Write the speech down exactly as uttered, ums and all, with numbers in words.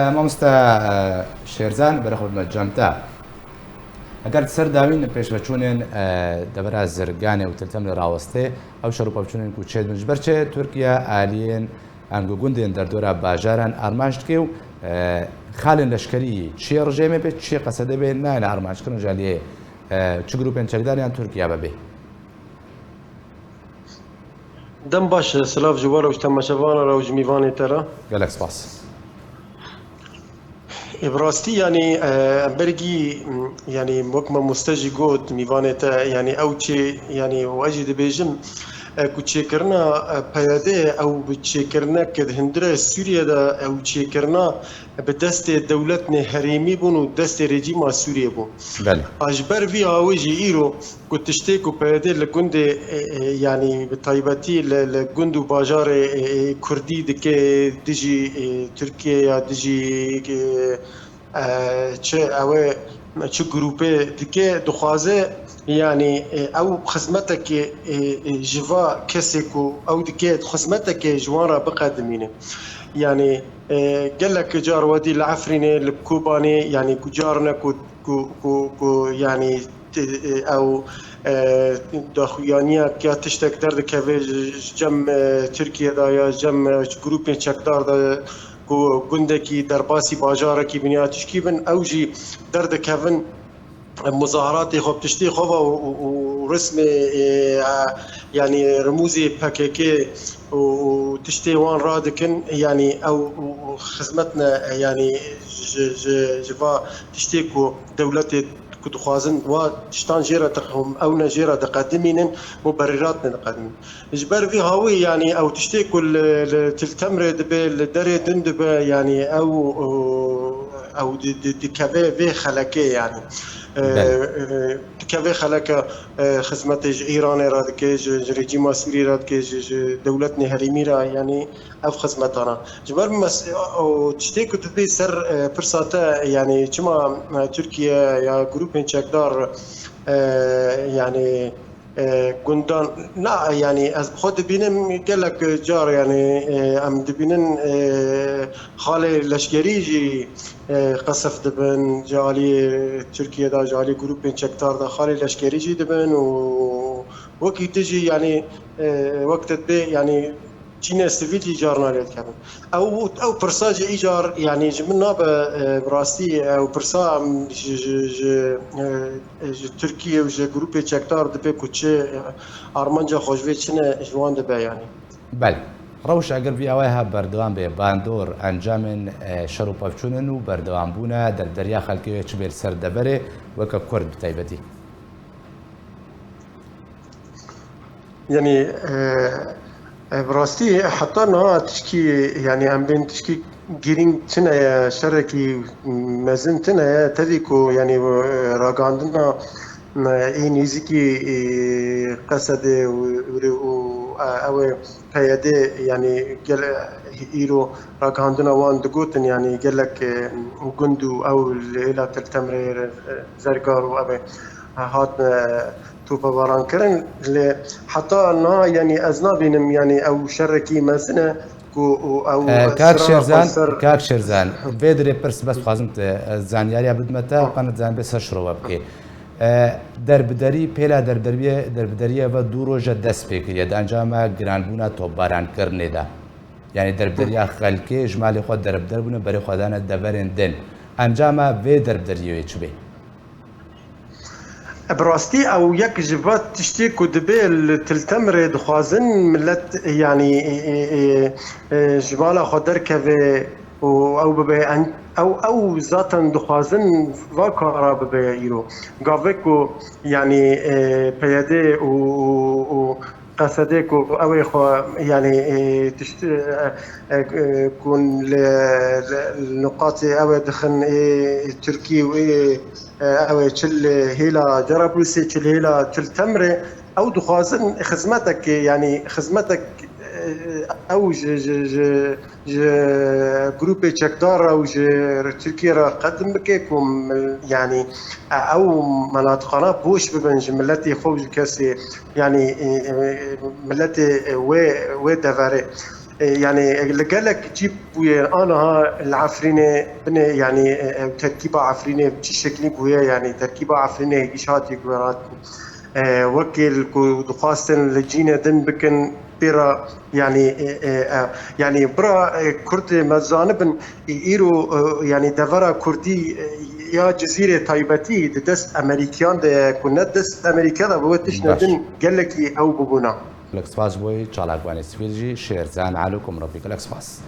Mamoste, e, Şêrzan, berê xwe bidime cem te. Eger di ser dawîn pêşveçûnên, e, devera Zirganê û Til Temrê rawestê, ew şer û pevçûnên ku çêdibin, ji ber çi Tirkiye aliyên em ku gundên derdora bajaran armanc dike û, e, xalên leşkerî çiyê rejêmê bê, çiyê Qesedê bê, nayêne armanckirin ji aliyê, e, çi grûpên çekdar yan Tirkiye be bê? Dem baş, silav ji we re û ji temaşevana re û ji mîvanê te re. Gelek spas. Ê, bi rastî, yanî, e, em bergî, m, yanî, wek mamoste jî got, mîvanê te, yanî, ew çê, yanî, û ez jî dibêjim, e, ku çêkirina, e, P Y D, ew bi çêkirinek di hundirê Sûriyê de, ew çêkirina bi destê dewletnê herêmî bûn û destê rejîma Sûriyê bûn. Belê. A ji ber vî awê jî îro ku tiştê ku P Y D li gundê, e, e, yanî bi taybetî li, li gund û bajarê, e, e, kurdî dike dijî, e, Tirkiye ya dijî, e, e, çi ew e, çi grûpê dike, dixwaze, yanî, e, ew xizmetekê, e, e, ji va kesê ku ew dike xizmetekê ji wan re biqedimîne. Yanî, e, gelek car wedî li Efrînê, li Kobanê, yanî ku carine ku, ku, ku, ku, yanî, e, e, ew, e, daxuyaniya ya tiştek derdikeve ji, ji cem, e, Tirkiye de ya ji cem, e, grûpên çekdar de ku gundekî derbasî bajarekî bin ya tişkî bin, ew jî derdikevin muzaharatê xwe, tiştê xwe ve û, û, û rismê, e, e, yanî rimûzê P K K û, û tiştê wan radikin, yanî ew û, û xizmet ne, yanî ji, ji, ji va tiştê ku dewletê ku dixwazin wa tiştan jê re dix-, ew ne jê re diqedimînin, muberîrat ne diqedimînin. Ji ber vî hawî, yanî ew tiştê ku li, li Til Temrê dibe, li derê din dibe, yanî ew, ew di, di, dikeve vê xelekê, yanî. E, Belê. e, dikeve xeleke, e, xizmetê ji Îranê re dike, ji, ji rejîma Sûrî re dike, ji, ji dewletnê herêmî re, yanî ev xizmetana. Ji ber mes-, o tiştê ku dibê ser, e, pirsa te, yanî çima, e, Tirkiye ya grûpên çekdar, e, yanî, e, gundan, na, yanî ez bi xwe dibînim gelek car, yanî, e, em dibînin, e, xalê leşkerî jî, e, qesf dibin, ji alî Tirkiye de, ji alî grûpên çekdar de xalê leşkerî jî dibin û wekî tu jî, yanî, e, wek te dibê, yanî, çînê sivîl jî carna lê dikevin. Ew, ew pirsa jî îcar, yanî ji min nabe, e, bi rastî ew pirsa, em, ji, ji, ji, e, ji Tirkiye û ji grûpê çekdar dibe ku çi, e, armanca xwe ji vê çi ne ji wan dibe, yanî. Belê. Rewş eger vî awayê ha berdewam be, bandor, encamên, e, şer û pevçûn in û berdewambûna derbderiya xelkê wê çi bê li ser deverê, weke Kurd bi taybetî. Yanî, e, e, bi rastî heta niha tişkî, yanî em bên tişkî girîng tune ye, şerekî mezin tune ye, tevî ku, yanî, e, ragihandina, e, ê nêzîkî, e, Qesedê û, û, û, e, ew ê P Y D, yanî gel-, îro ragihandina wan digotin, yanî gelek, e, gund û ew li hêla Til Temrê, e, Zergar û ev ê hatine topebaran kirin. Lê heta niha, yanî ez nabînim, yanî ew şerekî mezin e ku û ew E, kak sirana xwe Şêrzan, ser kak Şêrzan, vê dirê pirs bes dixwazim te, e, zanyariya bidime te, Ha. qanit zanî bê ser şirove bikê. E, derbiderî, pêla derbideriyê, derbideriyê ve du roje dest pê kiriye. Di encama giranbûna topbarankirinê de. Yanî derbideriya xelkê ji malê xwe derbder bûne, berê xwe dane deverên din. Encama vê derbideriyê wê çi bê? Bi rastî ew yek ji va tiştê ku dibê li Til Temrê dixwazin milet, yanî, e, e, e, e, ji mala xwe derkeve û ew bibe en-, ew, ew zaten dixwazin va kara bibe îro. Gavê ku, yanî, e, P Y D û, û, û Qesedê ku ew ê xwe, yanî, e, tişt, e, e, e, ku li, li nuqatê ew ê dixin ê Tirkî û ê, e, ew ê çi li hêla Cerablusê, çi li hêla Til Temrê, ew dixwazin xizmetekê, yanî xizmetek, e, ew ji, ji, ji, ji grûpê çekdar re û ji Tirkiyê re qedim bike ku mil-, yanî, e, ew menatiqana boş bibin ji miletê xwe û ji kesê, yanî, e, e, miletê, e, wê, wê deverê. E, yani, e, li gelek cî bûye, aniha li Efrînê binê, yani, e, e, terkîba Efrînê çi şeklî bûye, yani, terkîba Efrînê hêgîş hatî guherand, e, wekî li ku dixwastin li cînê din bikin, pê re, yani, e, e, e, yani, bira, e, Kurdê me zanibin, e, îro, e, yani, devera Kurdî, e, ya Cizîrê taybetî di dest Emerîkiyan de ye, ku ne dest Emerîkiya de bi we tiştine Baş. din gelekî ew bibûna. Gelek spas ji bo wê çalakvanê sivîl jî Şêrzen Elo Komrovî. Gelek spas.